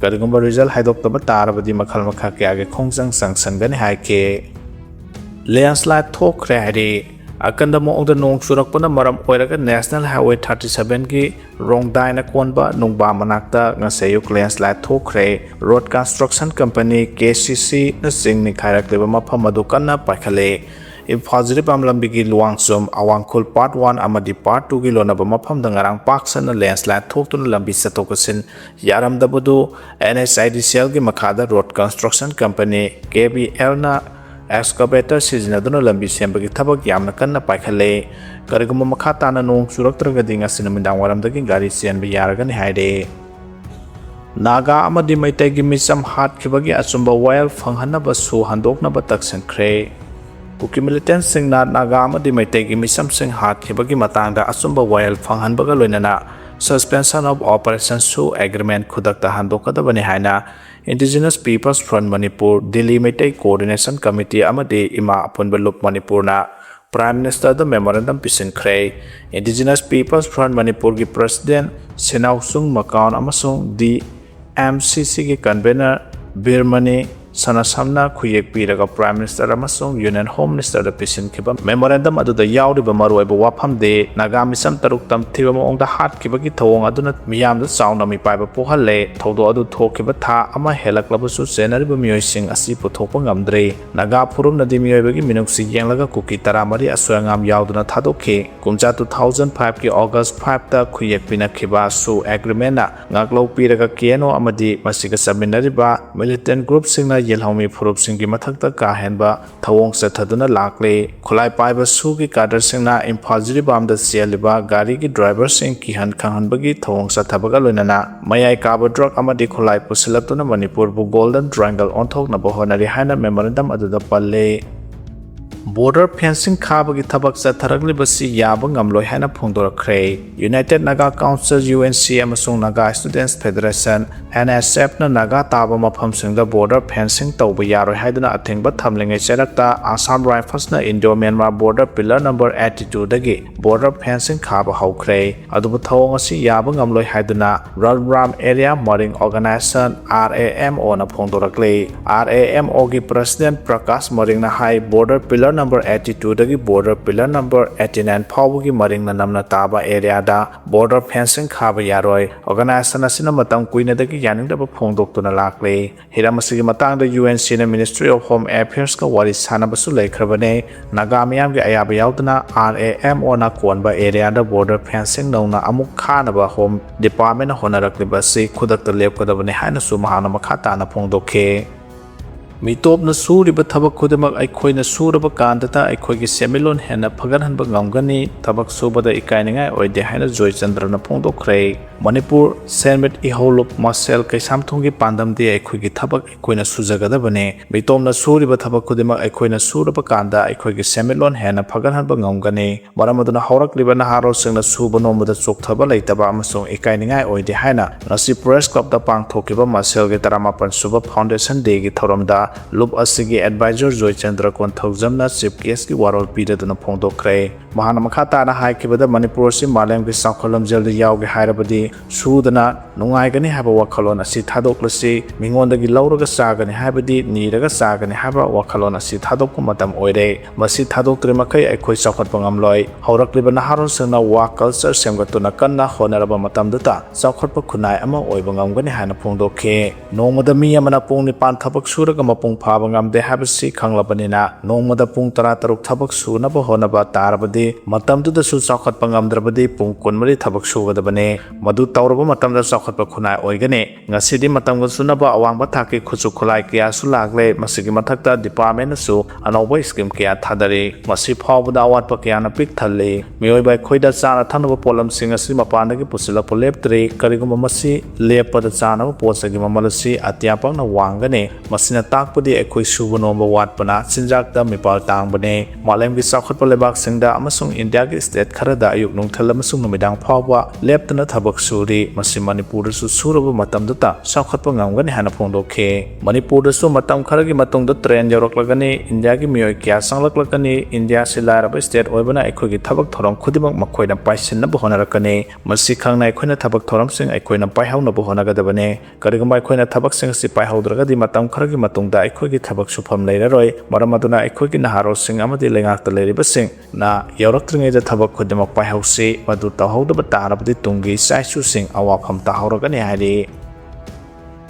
ꯀꯔꯤꯒꯨꯝꯕ result ꯍꯥꯏꯗꯣꯛꯇꯕ ꯇꯥꯔꯕꯗꯤ ꯃꯈꯜ ꯃꯈꯥ ꯀꯌꯥꯒꯤ ꯈꯣꯡꯖꯪ ꯆꯪꯁꯤꯟꯒꯅꯤ ꯍꯥꯏꯈꯤ꯫ Landslide ꯊꯣꯛꯈ꯭ꯔꯦ ꯍꯥꯏꯔꯤ꯫ ꯑꯀꯟꯕ ꯃꯑꯣꯡꯗ ꯅꯣꯡ ꯆꯨꯔꯛꯄꯅ ꯃꯔꯝ ꯑꯣꯏꯔꯒ National Highway thirty sevenꯒꯤ ꯔꯣꯡꯗꯥꯏꯅ ꯀꯣꯟꯕ ꯅꯨꯡꯕꯥ ꯃꯅꯥꯛꯇ ꯉꯁꯤ ꯑꯌꯨꯛ landslide ꯊꯣꯛꯈ꯭ꯔꯦ꯫ Road Construction Company, K C C ꯅ ꯆꯤꯡ ꯅꯤꯡꯈꯥꯏꯔꯛꯂꯤꯕ ꯃꯐꯝ ꯑꯗꯨ ꯀꯟꯅ ꯄꯥꯏꯈꯠꯂꯦ꯫ ꯏꯝꯐꯥꯜ ꯖꯤꯔꯤꯕꯥꯝ ꯂꯝꯕꯤꯒꯤ ꯂꯨꯋꯥꯡꯆꯨꯝ, ꯑꯋꯥꯡꯈꯨꯜ part one ꯑꯃꯗꯤ part twoꯒꯤ ꯂꯣꯟꯅꯕ ꯃꯐꯝꯗ ꯉꯔꯥꯡ ꯄꯥꯛ ꯁꯟꯅ landslide ꯊꯣꯛꯇꯨꯅ ꯂꯝꯕꯤ ꯆꯠꯊꯣꯛ ꯆꯠꯁꯤꯟ ꯌꯥꯔꯝꯗꯕꯗꯨ NHIDCLꯒꯤ ꯃꯈꯥꯗ Road Construction Company, KBLꯅ excavator ꯁꯤꯖꯤꯟꯅꯗꯨꯅ ꯂꯝꯕꯤ ꯁꯦꯝꯕꯒꯤ ꯊꯕꯛ ꯌꯥꯝꯅ ꯀꯟꯅ ꯄꯥꯏꯈꯠꯂꯦ꯫ ꯀꯔꯤꯒꯨꯝꯕ ꯃꯈꯥ ꯇꯥꯅ ꯅꯣꯡ ꯆꯨꯔꯛꯇ꯭ꯔꯒꯗꯤ ꯉꯁꯤ ꯅꯨꯃꯤꯗꯥꯡ ꯋꯥꯏꯔꯝꯗꯒꯤ ꯒꯥꯔꯤ ꯆꯦꯟꯕ ꯌꯥꯔꯒꯅꯤ ꯍꯥꯏꯔꯦ꯫ ꯅꯥꯒꯥ ꯑꯃꯗꯤ ꯃꯩꯇꯩꯒꯤ ꯃꯤꯆꯝ ꯍꯥꯠꯈꯤꯕꯒꯤ ꯑꯆꯨꯝꯕ ꯋꯥꯌꯦꯜ ꯐꯪꯍꯟꯅꯕ ꯁꯨ ꯍꯟꯗꯣꯛꯅꯕ ꯇꯛꯁꯤꯟꯈ꯭ꯔꯦ꯫ ꯀꯨꯀꯤ militantꯁꯤꯡꯅ ꯅꯥꯒꯥ ꯑꯃꯗꯤ ꯃꯩꯇꯩꯒꯤ ꯃꯤꯆꯝꯁꯤꯡ ꯍꯥꯠꯈꯤꯕꯒꯤ ꯃꯇꯥꯡꯗ ꯑꯆꯨꯝꯕ ꯋꯥꯌꯦꯜ ꯐꯪꯍꯟꯕꯒ ꯂꯣꯏꯅꯅ Suspension of Operation ꯁꯨ agreement ꯈꯨꯗꯛꯇ ꯍꯟꯗꯣꯛꯀꯗꯕꯅꯤ ꯍꯥꯏꯅ Indigenous People's Front Manipur, Delhi Meitei Coordination Committee ꯑꯃꯗꯤ ꯏꯃꯥ ꯑꯄꯨꯟꯕ ꯂꯨꯞ ꯃꯅꯤꯄꯨꯔꯅ Prime Ministerꯗ memorandum ꯄꯤꯁꯤꯟꯈ꯭ꯔꯦ꯫ Indigenous People's Front ꯃꯅꯤꯄꯨꯔꯒꯤ President ꯁꯦꯅꯥꯎꯆꯨꯡ ꯃꯀꯥꯎꯟ ꯑꯃꯁꯨꯡ DMCCꯒꯤ convener ꯕꯤꯔꯃꯅꯤ ꯁꯅꯥꯁꯝꯅ ꯈꯨꯌꯦꯛ ꯄꯤꯔꯒ Prime Minister ꯑꯃꯁꯨꯡ Union Home Minister ꯗ ꯄꯤꯁꯤꯟꯈꯤꯕ memorandum ꯑꯗꯨꯗ ꯌꯥꯎꯔꯤꯕ ꯃꯔꯨꯑꯣꯏꯕ ꯋꯥꯐꯝꯗꯤ ꯅꯥꯒꯥ ꯃꯤꯆꯝ ꯇꯔꯨꯛ ꯇꯝꯊꯤꯕ ꯃꯑꯣꯡꯗ ꯍꯥꯠꯈꯤꯕꯒꯤ ꯊꯧꯑꯣꯡ ꯑꯗꯨꯅ ꯃꯤꯌꯥꯝꯗ ꯆꯥꯎꯅ ꯃꯤꯄꯥꯏꯕ ꯄꯣꯛꯍꯜꯂꯦ꯫ ꯊꯧꯗꯣꯛ ꯑꯗꯨ ꯊꯣꯛꯈꯤꯕ ꯊꯥ ꯑꯃ ꯍꯦꯜꯂꯛꯂꯕꯁꯨ ꯆꯦꯟꯅꯔꯤꯕ ꯃꯤꯑꯣꯏꯁꯤꯡ ꯑꯁꯤ ꯄꯨꯊꯣꯛꯄ ꯉꯝꯗ꯭ꯔꯤ꯫ ꯅꯥꯒꯥ ꯐꯨꯔꯨꯞꯅꯗꯤ ꯃꯤꯑꯣꯏꯕꯒꯤ ꯃꯤꯅꯨꯡꯁꯤ ꯌꯦꯡꯂꯒ ꯀꯨꯀꯤ ꯇꯔꯥꯃꯔꯤ ꯑꯁꯣꯏ ꯑꯉꯥꯝ ꯌꯥꯎꯗꯅ ꯊꯥꯗꯣꯛꯈꯤ꯫ ꯀꯨꯝꯖꯥ two thousand five ꯀꯤ August five ꯇ ꯈꯨꯌꯦꯛ ꯄꯤꯅꯈꯤꯕ ꯁꯨ agreement ꯅ ꯉꯥꯛꯂꯧ ꯄꯤꯔꯒ K N O ꯑꯃꯗꯤ ꯃꯁꯤꯒ ꯆꯠꯃꯤꯟꯅꯔꯤꯕ militant group ꯁꯤꯡꯅ ꯌꯦꯜꯍꯧꯃꯤ ꯐꯨꯔꯨꯞꯁꯤꯡꯒꯤ ꯃꯊꯛꯇ ꯀꯥ ꯍꯦꯟꯕ ꯊꯧꯑꯣꯡ ꯆꯠꯊꯗꯨꯅ ꯂꯥꯛꯂꯤ꯫ ꯈꯨꯠꯂꯥꯏ ꯄꯥꯏꯕ ꯁꯨꯒꯤ cadre ꯁꯤꯡꯅ ꯏꯝꯐꯥꯜ ꯖꯤꯔꯤꯕꯥꯝꯗ ꯆꯦꯜꯂꯤꯕ ꯒꯥꯔꯤꯒꯤ driver ꯁꯤꯡ ꯀꯤꯍꯟ ꯈꯪꯍꯟꯕꯒꯤ ꯊꯧꯑꯣꯡ ꯆꯠꯊꯕꯒ ꯂꯣꯏꯅꯅ ꯃꯌꯥꯏ ꯀꯥꯕ drug ꯑꯃꯗꯤ ꯈꯨꯠꯂꯥꯏ ꯄꯨꯁꯤꯜꯂꯛꯇꯨꯅ ꯃꯅꯤꯄꯨꯔꯕꯨ Golden Triangle ꯑꯣꯟꯊꯣꯛꯅꯕ ꯍꯣꯠꯅꯔꯤ ꯍꯥꯏꯅ memorandum ꯑꯗꯨꯗ ꯄꯜꯂꯤ꯫ Border fencing ꯈꯥꯕꯒꯤ ꯊꯕꯛ ꯆꯠꯊꯔꯛꯂꯤꯕꯁꯤ ꯌꯥꯕ ꯉꯝꯂꯣꯏ ꯍꯥꯏꯅ ꯐꯣꯡꯗꯣꯔꯛꯈ꯭ꯔꯦ꯫ United Naga Council, U N C, ꯑꯃꯁꯨꯡ Naga Students Federation, N S F ꯅ ꯅꯥꯒꯥ ꯇꯥꯕ ꯃꯐꯝꯁꯤꯡꯗ border fencing ꯇꯧꯕ ꯌꯥꯔꯣꯏ ꯍꯥꯏꯗꯨꯅ ꯑꯊꯤꯡꯕ ꯊꯝꯂꯤꯉꯩ ꯆꯩꯔꯛꯇ Assam Rifles ꯅ Indo-Myanmar border pillar number eighty two ꯗꯒꯤ border fencing ꯈꯥꯕ ꯍꯧꯈ꯭ꯔꯦ꯫ ꯑꯗꯨꯕꯨ ꯊꯧꯑꯣꯡ ꯑꯁꯤ ꯌꯥꯕ ꯉꯝꯂꯣꯏ ꯍꯥꯏꯗꯨꯅ Ralram Area Maring Organization, R A M O ꯅ ꯐꯣꯡꯗꯣꯔꯛꯂꯤ꯫ R A M O ꯒꯤ President Prakash Maring ꯅ ꯍꯥꯏ, border pillar number eighty two ꯗꯒꯤ border pillar number eighty nine ꯐꯥꯎꯕꯒꯤ ꯃꯔꯤꯡꯅ ꯅꯝꯅ ꯇꯥꯕ area ꯗ border fencing ꯈꯥꯕ ꯌꯥꯔꯣꯏ꯫ Organization ꯑꯁꯤꯅ ꯃꯇꯝ ꯀꯨꯏꯅꯗꯒꯤ ꯌꯥꯅꯤꯡꯗꯕ ꯐꯣꯡꯗꯣꯛꯇꯨꯅ ꯂꯥꯛꯂꯤ꯫ ꯍꯤꯔꯝ ꯑꯁꯤꯒꯤ ꯃꯇꯥꯡꯗ U N C ꯅ Ministry of Home Affairs ꯀ ꯋꯥꯔꯤ ꯁꯥꯅꯕꯁꯨ ꯂꯩꯈ꯭ꯔꯕꯅꯤ꯫ ꯅꯥꯒꯥ ꯃꯤꯌꯥꯝꯒꯤ ꯑꯌꯥꯕ ꯌꯥꯎꯗꯅ R A M O ꯅ ꯀꯣꯟꯕ area ꯗ border fencing ꯅꯧꯅ ꯑꯃꯨꯛ ꯈꯥꯅꯕ Home Department ꯅ ꯍꯣꯠꯅꯔꯛꯂꯤꯕ ꯑꯁꯤ ꯈꯨꯗꯛꯇ ꯂꯦꯞꯀꯗꯕꯅꯤ ꯍꯥꯏꯅꯁꯨ ꯃꯍꯥꯛꯅ ꯃꯈꯥ ꯇꯥꯅ ꯐꯣꯡꯗꯣꯛꯈꯤ꯫ ꯃꯤꯇꯣꯞꯅ ꯁꯨꯔꯤꯕ ꯊꯕꯛ ꯈꯨꯗꯤꯡꯃꯛ ꯑꯩꯈꯣꯏꯅ ꯁꯨꯔꯕ ꯀꯥꯟꯗꯇ ꯑꯩꯈꯣꯏꯒꯤ ꯁꯦꯟꯃꯤꯠꯂꯣꯟ ꯍꯦꯟꯅ ꯐꯒꯠꯍꯟꯕ ꯉꯝꯒꯅꯤ꯫ ꯊꯕꯛ ꯁꯨꯕꯗ ꯏꯀꯥꯏꯅꯤꯡꯉꯥꯏ ꯑꯣꯏꯗꯦ ꯍꯥꯏꯅ ꯖꯣꯏꯆꯟꯗ꯭ꯔꯅ ꯐꯣꯡꯗꯣꯛꯈ꯭ꯔꯦ꯫ ꯃꯅꯤꯄꯨꯔ ꯁꯦꯟꯃꯤꯠ ꯏꯍꯧꯂꯨꯞ ꯃꯁꯦꯜ ꯀꯩꯁꯥꯝꯊꯣꯡꯒꯤ ꯄꯥꯟꯗꯝꯗꯤ ꯑꯩꯈꯣꯏꯒꯤ ꯊꯕꯛ ꯑꯩꯈꯣꯏꯅ ꯁꯨꯖꯒꯗꯕꯅꯤ꯫ ꯃꯤꯇꯣꯞꯅ ꯁꯨꯔꯤꯕ ꯊꯕꯛ ꯈꯨꯗꯤꯡꯃꯛ ꯑꯩꯈꯣꯏꯅ ꯁꯨꯔꯕ ꯀꯥꯟꯗ ꯑꯩꯈꯣꯏꯒꯤ ꯁꯦꯟꯃꯤꯠꯂꯣꯟ ꯍꯦꯟꯅ ꯐꯒꯠꯍꯟꯕ ꯉꯝꯒꯅꯤ꯫ ꯃꯔꯝ ꯑꯗꯨꯅ ꯍꯧꯔꯛꯂꯤꯕ ꯅꯍꯥꯔꯣꯜꯁꯤꯡꯅ ꯁꯨꯕ ꯅꯣꯝꯕꯗ ꯆꯣꯛꯊꯕ ꯂꯩꯇꯕ ꯑꯃꯁꯨꯡ ꯏꯀꯥꯏꯅꯤꯡꯉꯥꯏ ꯑꯣꯏꯗꯦ ꯍꯥꯏꯅ ꯉꯁꯤ Press Club ꯇ ꯄꯥꯡꯊꯣꯛꯈꯤꯕ ꯃꯁꯦꯜꯒꯤ ꯇꯔꯥꯃꯥꯄꯟ ꯁꯨꯕ Foundation Day ꯒꯤ ꯊꯧꯔꯝꯗ ꯂꯨꯞ ꯑꯁꯤꯒꯤ advisor ꯖꯣꯏꯆꯟꯗ꯭ꯔ ꯀꯣꯟꯊꯧꯖꯝꯅ Chief Guest ꯀꯤ ꯋꯥꯔꯣꯜ ꯄꯤꯔꯗꯨꯅ ꯐꯣꯡꯗꯣꯛꯈ꯭ꯔꯦ꯫ ꯃꯍꯥꯛꯅ ꯃꯈꯥ ꯇꯥꯅ ꯍꯥꯏꯈꯤꯕꯗ, ꯃꯅꯤꯄꯨꯔ ꯑꯁꯤ ꯃꯥꯂꯦꯝꯒꯤ ꯆꯥꯎꯈꯠ ꯂꯝꯖꯦꯜꯗ ꯌꯥꯎꯒꯦ ꯍꯥꯏꯔꯕꯗꯤ ꯁꯨꯗꯅ ꯅꯨꯡꯉꯥꯏꯒꯅꯤ ꯍꯥꯏꯕ ꯋꯥꯈꯜꯂꯣꯟ ꯑꯁꯤ ꯊꯥꯗꯣꯛꯂꯁꯤ꯫ ꯃꯤꯉꯣꯟꯗꯒꯤ ꯂꯧꯔꯒ ꯆꯥꯒꯅꯤ ꯍꯥꯏꯕꯗꯤ ꯅꯤꯔꯒ ꯆꯥꯒꯅꯤ ꯍꯥꯏꯕ ꯋꯥꯈꯜꯂꯣꯟ ꯑꯁꯤ ꯊꯥꯗꯣꯛꯄ ꯃꯇꯝ ꯑꯣꯏꯔꯦ꯫ ꯃꯁꯤ ꯊꯥꯗꯣꯛꯇ꯭ꯔꯤꯃꯈꯩ ꯑꯩꯈꯣꯏ ꯆꯥꯎꯈꯠꯄ ꯉꯝꯂꯣꯏ꯫ ꯍꯧꯔꯛꯂꯤꯕ ꯅꯍꯥꯔꯣꯜꯁꯤꯡꯅ ꯋꯥ ꯀꯜꯆꯔ ꯁꯦꯝꯒꯠꯇꯨꯅ ꯀꯟꯅ ꯍꯣꯠꯅꯔꯕ ꯃꯇꯝꯗꯇ ꯆꯥꯎꯈꯠꯄ ꯈꯨꯟꯅꯥꯏ ꯑꯃ ꯑꯣꯏꯕ ꯉꯝꯒꯅꯤ ꯍꯥꯏꯅ ꯐꯣꯡꯗꯣꯛꯈꯤ꯫ ꯅꯣꯡꯃꯗ ꯃꯤ ꯑꯃꯅ ꯄꯨꯡ ꯅꯤꯄꯥꯟ ꯊꯕꯛ ꯁꯨꯔꯒ ꯃꯄꯨꯡ ꯐꯥꯕ ꯉꯝꯗꯦ ꯍꯥꯏꯕꯁꯤ ꯈꯪꯂꯕꯅꯤꯅ, ꯅꯣꯡꯃꯗ ꯄꯨꯡ ꯇꯔꯥ ꯇꯔꯨꯛ ꯊꯕꯛ ꯁꯨꯅꯕ ꯍꯣꯠꯅꯕ ꯇꯥꯔꯕꯗꯤ, ꯃꯇꯝꯗꯨꯗꯁꯨ ꯆꯥꯎꯈꯠꯄ ꯉꯝꯗ꯭ꯔꯕꯗꯤ ꯄꯨꯡ ꯀꯨꯟꯃꯔꯤ ꯊꯕꯛ ꯁꯨꯒꯗꯕꯅꯤ꯫ ꯃꯗꯨ ꯇꯧꯔꯕ ꯃꯇꯝꯗ ꯆꯥꯎꯈꯠꯄ ꯈꯨꯟꯅꯥꯏ ꯑꯣꯏꯒꯅꯤ꯫ ꯉꯁꯤꯗꯤ ꯃꯇꯝꯒ ꯆꯨꯅꯕ ꯑꯋꯥꯡꯕ ꯊꯥꯛꯀꯤ ꯈꯨꯠꯁꯨ ꯈꯨꯠꯂꯥꯏ ꯀꯌꯥꯁꯨ ꯂꯥꯛꯂꯦ꯫ ꯃꯁꯤꯒꯤ ꯃꯊꯛꯇ ꯗꯤꯄꯥꯔꯠꯃꯦꯟꯅꯁꯨ ꯑꯅꯧꯕ ꯁ꯭ꯀꯤꯝ ꯀꯌꯥ ꯊꯥꯗꯔꯤ꯫ ꯃꯁꯤ ꯐꯥꯎꯕꯗ ꯑꯋꯥꯠꯄ ꯀꯌꯥꯅ ꯄꯤꯛ ꯊꯜꯂꯤ꯫ ꯃꯤꯑꯣꯏꯕ ꯑꯩꯈꯣꯏꯗ ꯆꯥꯅ ꯊꯛꯅꯕ ꯄꯣꯠꯂꯝꯁꯤꯡ ꯑꯁꯤ ꯃꯄꯥꯟꯗꯒꯤ ꯄꯨꯁꯤꯜꯂꯛꯄ ꯂꯦꯞꯇ꯭ꯔꯤ꯫ ꯀꯔꯤꯒꯨꯝꯕ ꯃꯁꯤ ꯂꯦꯞꯄꯗ ꯆꯥꯅꯕ ꯄꯣꯠ ꯆꯩꯒꯤ ꯃꯃꯜ ꯑꯁꯤ ꯑꯇꯤꯌꯥ ꯄꯥꯛꯅ ꯋꯥꯡꯒꯅꯤ꯫ ꯃꯁꯤꯅ ꯇꯥꯛꯄꯗꯤ ꯑꯩꯈꯣꯏ ꯁꯨꯕ ꯅꯣꯝꯕ ꯋꯥꯠꯄꯅ ꯆꯤꯟꯖꯥꯛꯇ ꯃꯤꯄꯥꯜ ꯇꯥꯡꯕꯅꯤ꯫ ꯃꯥꯂꯦꯝꯒꯤ ꯆꯥꯎꯈꯠꯄ ꯂꯩꯕꯥꯛꯁꯤꯡꯗ ꯑꯃꯁꯨꯡ ꯏꯟꯗꯤꯌꯥꯒꯤ ꯁ꯭ꯇꯦꯠ ꯈꯔꯗ ꯑꯌꯨꯛ ꯅꯨꯡꯊꯤꯜ ꯑꯃꯁꯨꯡ ꯅꯨꯃꯤꯗꯥꯡ ꯐꯥꯎꯕ ꯂꯦꯞꯇꯅ ꯊꯕꯛ ꯁꯨꯔꯤ꯫ ꯃꯁꯤ ꯃꯅꯤꯄꯨꯔꯗꯁꯨ ꯁꯨꯔꯕ ꯃꯇꯝꯗꯇ ꯆꯥꯎꯈꯠꯄ ꯉꯝꯒꯅꯤ ꯍꯥꯏꯅ ꯐꯣꯡꯗꯣꯛꯈꯤ꯫ ꯃꯅꯤꯄꯨꯔꯗꯁꯨ ꯃꯇꯝ ꯈꯔꯒꯤ ꯃꯇꯨꯡꯗ ꯇ꯭ꯔꯦꯟ ꯌꯧꯔꯛꯂꯒꯅꯤ, ꯏꯟꯗꯤꯌꯥꯒꯤ ꯃꯤꯑꯣꯏ ꯀꯌꯥ ꯆꯪꯂꯛꯂꯒꯅꯤ, ꯏꯟꯗꯤꯌꯥꯁꯤ ꯂꯥꯏꯔꯕ ꯁ꯭ꯇꯦꯠ ꯑꯣꯏꯕꯅ ꯑꯩꯈꯣꯏꯒꯤ ꯊꯕꯛ ꯊꯧꯔꯝ ꯈꯨꯗꯤꯡꯃꯛ ꯃꯈꯣꯏꯅ ꯄꯥꯏꯁꯤꯟꯅꯕ ꯍꯣꯠꯅꯔꯛꯀꯅꯤ꯫ ꯃꯁꯤ ꯈꯪꯅ ꯑꯩꯈꯣꯏꯅ ꯊꯕꯛ ꯊꯧꯔꯝꯁꯤꯡ ꯑꯩꯈꯣꯏꯅ ꯄꯥꯏꯍꯧꯅꯕ ꯍꯣꯠꯅꯒꯗꯕꯅꯤ꯫ ꯀꯔꯤꯒꯨꯝꯕ ꯑꯩꯈꯣꯏꯅ ꯊꯕꯛꯁꯤꯡ ꯑꯁꯤ ꯄꯥꯏꯍꯧꯗ꯭ꯔꯒꯗꯤ ꯃꯇꯝ ꯈꯔꯒꯤ ꯃꯇꯨꯡꯗ ꯑꯩꯈꯣꯏꯒꯤ ꯊꯕꯛ ꯁꯨꯐꯝ ꯂꯩꯔꯔꯣꯏ꯫ ꯃꯔꯝ ꯑꯗꯨꯅ ꯑꯩꯈꯣꯏꯒꯤ ꯅꯍꯥꯔꯣꯜꯁꯤꯡ ꯑꯃꯗꯤ ꯂꯩꯉꯥꯛꯇ ꯂꯩꯔꯤꯕꯁꯤꯡꯅ ꯌꯧꯔꯛꯇ꯭ꯔꯤꯉꯩꯗ ꯊꯕꯛ ꯈꯨꯗꯤꯡꯃꯛ ꯄꯥꯏꯍꯧꯁꯤ꯫ ꯃꯗꯨ ꯇꯧꯍꯧꯗꯕ ꯇꯥꯔꯕꯗꯤ ꯇꯨꯡꯒꯤ ꯏꯆꯥ ꯏꯁꯨꯁꯤꯡ ꯑꯋꯥꯐꯝ ꯇꯥꯍꯧꯔꯒꯅꯤ ꯍꯥꯏꯔꯤ꯫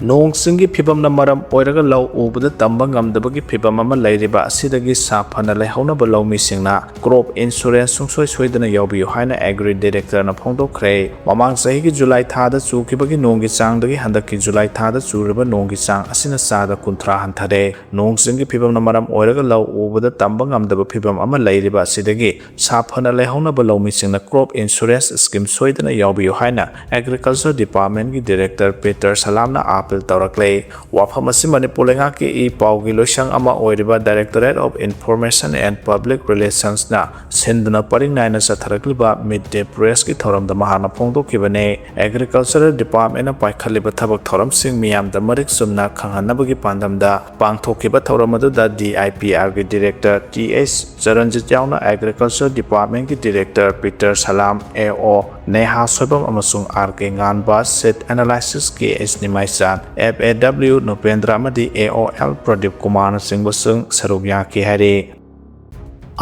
ꯅꯣꯡ ꯆꯤꯡꯒꯤ ꯐꯤꯕꯝꯅ ꯃꯔꯝ ꯑꯣꯏꯔꯒ ꯂꯧ ꯎꯕꯗ ꯇꯝꯕ ꯉꯝꯗꯕꯒꯤ ꯐꯤꯕꯝ ꯑꯃ ꯂꯩꯔꯤꯕ ꯑꯁꯤꯗꯒꯤ ꯁꯥ ꯐꯅ ꯂꯩꯍꯧꯅꯕ ꯂꯧꯃꯤꯁꯤꯡꯅ ꯀ꯭ꯔꯣꯞ ꯏꯟꯁꯨꯔꯦꯟꯁ ꯁꯨꯡꯁꯣꯏ ꯁꯣꯏꯗꯅ ꯌꯥꯎꯕꯤꯌꯨ ꯍꯥꯏꯅ ꯑꯦꯒ꯭ꯔꯤ ꯗꯤꯔꯦꯛꯇꯔꯅ ꯐꯣꯡꯗꯣꯛꯈ꯭ꯔꯦ꯫ ꯃꯃꯥꯡ ꯆꯍꯤꯒꯤ ꯖꯨꯂꯥꯏ ꯊꯥꯗ ꯆꯨꯈꯤꯕꯒꯤ ꯅꯣꯡꯒꯤ ꯆꯥꯡꯗꯒꯤ ꯍꯟꯗꯛꯀꯤ ꯖꯨꯂꯥꯏ ꯊꯥꯗ ꯆꯨꯔꯤꯕ ꯅꯣꯡꯒꯤ ꯆꯥꯡ ꯑꯁꯤꯅ ꯆꯥꯗ ꯀꯨꯟꯊ꯭ꯔꯥ ꯍꯟꯊꯔꯦ꯫ ꯅꯣꯡ ꯆꯤꯡꯒꯤ ꯐꯤꯕꯝꯅ ꯃꯔꯝ ꯑꯣꯏꯔꯒ ꯂꯧ ꯎꯕꯗ ꯇꯝꯕ ꯉꯝꯗꯕ ꯐꯤꯕꯝ ꯑꯃ ꯂꯩꯔꯤꯕ ꯑꯁꯤꯗꯒꯤ ꯁꯥ ꯐꯅ ꯂꯩꯍꯧꯅꯕ ꯂꯧꯃꯤꯁꯤꯡꯅ ꯀ꯭ꯔꯣꯞ ꯏꯟꯁꯨꯔꯦꯟꯁ ꯁ꯭ꯀꯤꯝ ꯁꯣꯏꯗꯅ ꯌꯥꯎꯕꯤꯌꯨ ꯍꯥꯏꯅ ꯑꯦꯒ꯭ꯔꯤꯀꯜꯆꯔ ꯗꯤꯄꯥꯔꯠꯃꯦꯟꯒꯤ ꯗꯤꯔꯦꯛꯇꯔ ꯄꯤꯇꯔ ꯁꯂꯥꯝꯅ ꯑꯥꯄꯤꯜ ꯇꯧꯔꯛꯂꯦ꯫ ꯋꯥꯐꯝ ꯑꯁꯤ ꯃꯅꯤꯄꯨꯔ ꯂꯩꯉꯥꯛꯀꯤ ꯏ ꯄꯥꯎꯒꯤ ꯂꯣꯏꯁꯪ ꯑꯃ ꯑꯣꯏꯔꯤꯕ Directorate of Information and Public Relationsꯅ ꯁꯤꯟꯗꯨꯅ ꯄꯔꯤꯡ ꯅꯥꯏꯅ ꯆꯠꯊꯔꯛꯂꯤꯕ ꯃꯤꯗ ꯗꯦ ꯄ꯭ꯔꯦꯁꯀꯤ ꯊꯧꯔꯝꯗ ꯃꯍꯥꯛꯅ ꯐꯣꯡꯗꯣꯛꯈꯤꯕꯅꯤ꯫ ꯑꯦꯒ꯭ꯔꯤꯀꯜꯆꯔꯦꯜ ꯗꯤꯄꯥꯔꯠꯃꯦꯟꯅ ꯄꯥꯏꯈꯠꯂꯤꯕ ꯊꯕꯛ ꯊꯧꯔꯝꯁꯤꯡ ꯃꯤꯌꯥꯝꯗ ꯃꯔꯤꯛ ꯆꯨꯝꯅ ꯈꯪꯍꯟꯅꯕꯒꯤ ꯄꯥꯟꯗꯝꯗ ꯄꯥꯡꯊꯣꯛꯈꯤꯕ ꯊꯧꯔꯝ ꯑꯗꯨꯗ ꯗꯤ ꯑꯥꯏ ꯄꯤ ꯑꯥꯔꯒꯤ ꯗꯤꯔꯦꯛꯇꯔ ꯇꯤ ꯑꯩꯆ ꯆꯔꯟꯖꯤꯠ ꯌꯥꯎꯅ ꯑꯦꯒ꯭ꯔꯤꯀꯜꯆꯔ ꯗꯤꯄꯥꯔꯠꯃꯦꯟꯒꯤ ꯗꯤꯔꯦꯛꯇꯔ ꯄꯤꯇꯔ ꯁꯂꯥꯝ, ꯑꯦ ꯑꯣ ꯅꯦꯍꯥ ꯁꯣꯏꯕꯝ ꯑꯃꯁꯨꯡ ꯑꯥꯔ ꯀꯦ ꯉꯥꯟꯕ, ꯁꯤꯠ analysis K S ꯅꯤꯃꯥꯏꯆꯥꯟ, F A W ꯅꯨꯄꯦꯟꯗ꯭ꯔ ꯑꯃꯗꯤ ꯑꯦ ꯑꯣ ꯑꯦꯜ ꯄ꯭ꯔꯗꯤꯞ ꯀꯨꯃꯥꯔꯅꯆꯤꯡꯕꯁꯤꯡ ꯁꯔꯨꯛ ꯌꯥꯈꯤ ꯍꯥꯏꯔꯤ꯫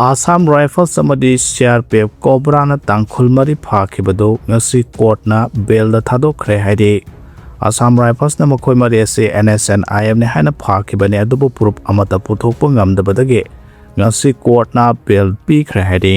ꯑꯁꯥꯝ ꯔꯥꯏꯐꯜꯁ ꯑꯃꯗꯤ ꯁꯤ ꯑꯥꯔ ꯄꯤ ꯑꯦꯐ ꯀꯣꯕ꯭ꯔꯥꯅ ꯇꯥꯡꯈꯨꯜ ꯃꯔꯤ ꯐꯥꯈꯤꯕꯗꯨ ꯉꯁꯤ ꯀꯣꯔꯠꯅ ꯕꯦꯜꯗ ꯊꯥꯗꯣꯛꯈ꯭ꯔꯦ ꯍꯥꯏꯔꯤ꯫ ꯑꯁꯥꯝ ꯔꯥꯏꯐꯜꯁꯅ ꯃꯈꯣꯏ ꯃꯔꯤ ꯑꯁꯤ ꯑꯦꯟ ꯑꯦꯁ ꯑꯦꯟ ꯑꯥꯏ ꯑꯦꯝꯅꯤ ꯍꯥꯏꯅ ꯐꯥꯈꯤꯕꯅꯤ, ꯑꯗꯨꯕꯨ ꯄ꯭ꯔꯨꯐ ꯑꯃꯠꯇ ꯄꯨꯊꯣꯛꯄ ꯉꯝꯗꯕꯗꯒꯤ ꯉꯁꯤ ꯀꯣꯔꯠꯅ ꯕꯦꯜ ꯄꯤꯈ꯭ꯔꯦ ꯍꯥꯏꯔꯤ꯫